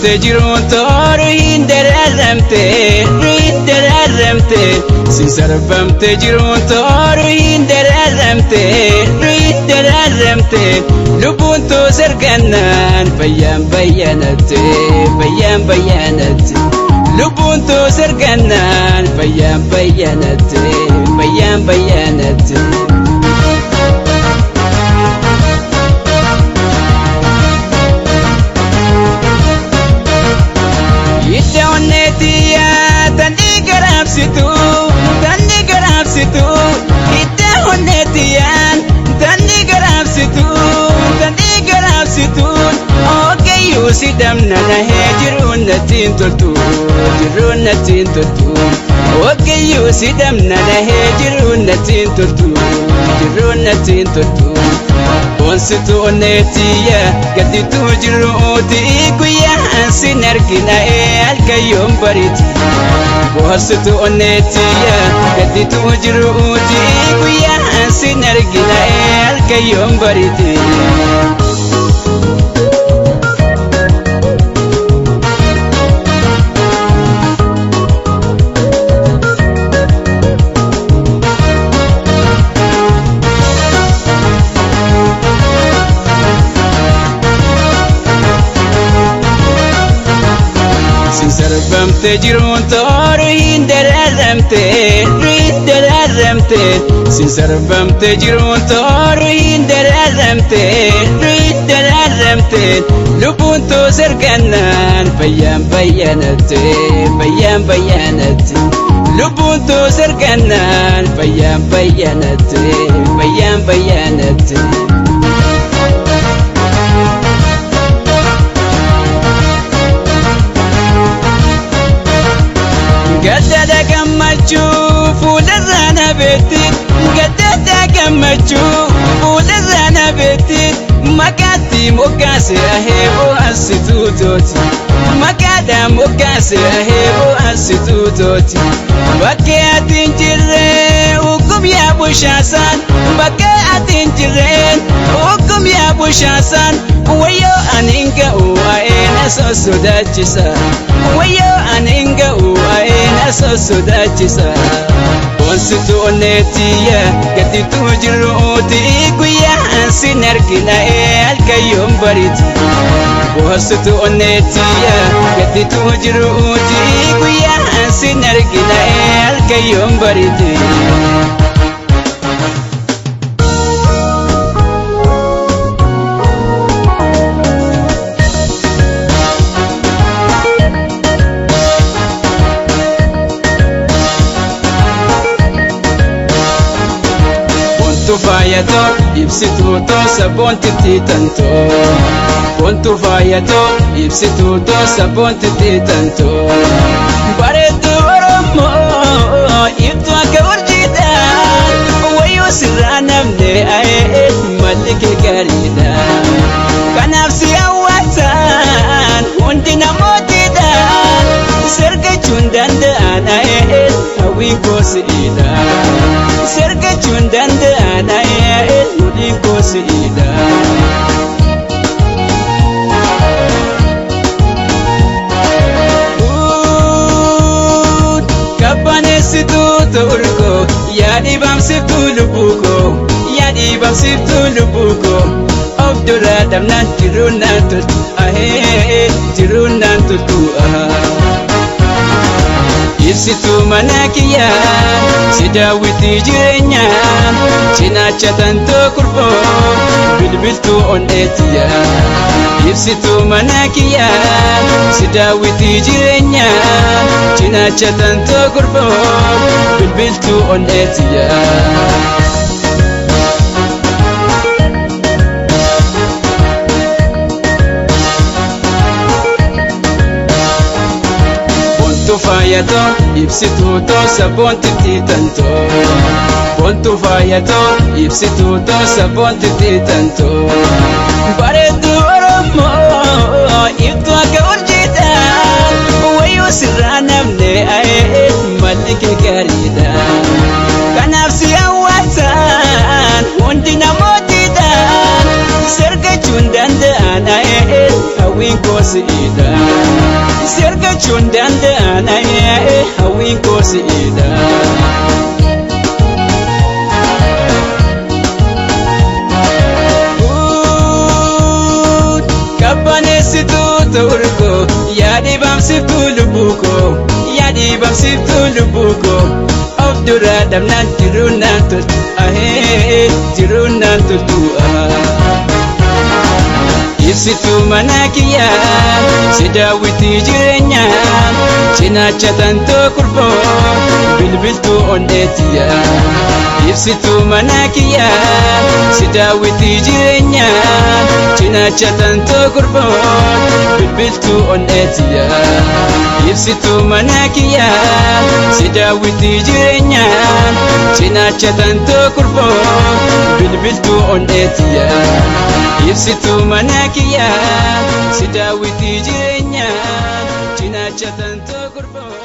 sarbamte jiruun tooru hin dararamte hin dararamte sin sarbamte jiruun tooru hin dararamte hin dararamte lubbuun too sargannaan fayyaan bayyanatte fayyaan bayyanatte lubbuun too sargannaan fayyaan bayyanatte fayyaan bayyanatte. Idda onneetiyyaa tan dhiigaraabsitu tan dhiigaraabsitu idda onneetiyyaan tan dhiigaraabsitu tan dhiigaraabsitu ogeeyyuu si damna nahee jiruun nattiin toltu jiruun nattiin toltu ogeeyyuu si damna nahee jiruun nattiin toltu jiruun nattiin toltu. Boonsituu onneetiyya gaddituu jiruuti guyyaan sin argina halkayyoon bariiti. Boonsituu onneetiyya gaddituu jiruuti guyyaan sin argina halkayyoon bariiti. Sin sarbamte jiruun tooru hin dararamte hin dararamte sin sarbamte jiruun tooru hin dararamte hin dararamte lubbuun too sargannaan fayyaan bayyanatte fayyaan bayyanatte lubbuun too sargannaan fayyaan bayyanatte fayyaan bayyanatte. Gaddada gammachuu fuularraa na beekti gaddada gammachuu fuularraa na beekti maqaatti moggaase ahee bo'aasituu tooti maqaadha moggaase ahee bo'aasituu tooti bakkee ati hin jirre hukum yaa bushaasaan bakkee ati hin jirre hukum yaa bushaasaan wayyoo ani hin ga'u ahee na sossodaachisa wayyoo ani hin ga'u ahee na sossodaachisa. Boonsituu onneetiyya gaddituu jiruuti guyyaan sin argina halkayyoon bariiti. Boonsituu onneetiyya gaddituu jiruuti guyyaan sin argina halkayyoon bariiti. Boontuu faayatoo ibsituu too sabboontitti tantoo. Boontuu faayatoo ibsituu too sabboontitti tantoo. Bareedduu Oromoo ibtuu akka urjiidha. Wayyoo sirraa namne ayee malli kee gaariidha. Kanaaf si hawwataan hundi namootiidha. Sirgachuun danda'an ayee hawwiin koo si'idha. Sirgachuun danda'an ayee hawwiin koo si'idha. Kabbaneessituu ta'urkoo yaa dhiibamsiftuu lubbuu koo yaa dhiibamsiftuu lubbuu koo of dura dhabnaan jiruun naan toltu ahee jiruun naan toltu ahaa. Ibsituu mana kiyyaa si daawwitii jireenyaa cinaacha tantoo kurfoo bilbiltuu onneetiyyaa. Ibsituu mana kiyyaa si daawwitii jireenyaa cinaacha tantoo kurfoo bilbiltuu onneetiyyaa. Boontuu faayatoo ibsituu too sabboontitti tantoo. Boontuu faayatoo ibsituu too sabboontitti tantoo. Bareedduu Oromoo ibtuu akka urjiidha. Wayyoo sirraa namne ayee malli kee gaariidha. Kanaaf si hawwataan hundi namootiidha. Sirgachuun danda'an ayee hawwiin Hawwiin koo si'idha. Si argachuun danda'an hawwiin koo si'idha. Qabbaneessituu ta'urkoo yaa dhiibamsiftuu lubbuu koo yaa dhiibamsiftuu lubbuu koo of dura dhabnaan jiruu naan toltu ahee jiruu naan toltu. Ibsituu mana kiyyaa si daawwitii jireenyaa cinaacha tantoo kurboo bilbiltuu onneetiyyaa. Ibsituu mana kiyyaa si daawwitii jireenyaa cinaacha tantoo kurboo bilbiltuu onneetiyyaa. Ibsituu mana kiyyaa si daawwitii jireenyaa cinaacha tantoo kurboo bilbiltuu onneetiyyaa. Ibsituu mana kiyyaa si daawwitii jireenyaa cinaacha tantoo kurboo.